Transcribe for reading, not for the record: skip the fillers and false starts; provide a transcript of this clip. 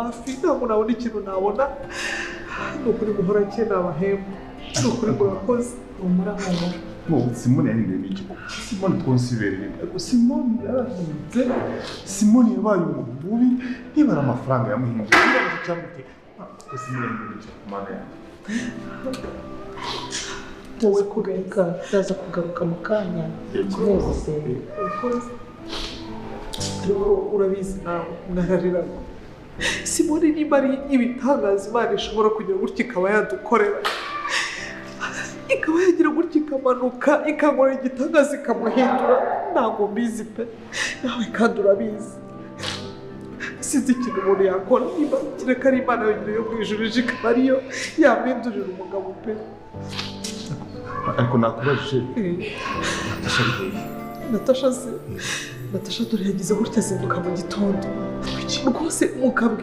hafi, ntabwo nabona ikintu nabona. Ni ukuri muhorakeye nabahemba, ni ukuri murakoze. Humura, humura. No, Simoni yahinduye n'iki koko? Simoni twonsibereye, ariko Simoni yarahindutse. Simoni yabaye umuntu mubi. Niba ari amafaranga yamuhinduye, niba ari icyo cyamuteye, ariko Simoni yahinduye n'iki ku Mana yanjye? Ndaza kugaruka, ndaza kugaruka mu kanya. Ukomeze usenge. Urakoze. Ariko urabizi nawe mwarariraga. Simoni nimba ari ibitangaza Imana ishobora kugira gutya ikaba yadukorera, ikaba yagira gutya ikamanuka ikankorera igitangaza ikamuhindura, ntabwo mbizi pe. Nawe kandi urabizi, sinzi ikintu umuntu yakora niba kereka ari Imana yonyine yo mu ijuru ije ikaba ariyo yampindurira umugabo pe. Ariko nakubajije, Natasha ari hehe? Natasha se? Natasha dore yagize gutya azinduka mu gitondo rwose mukabwira.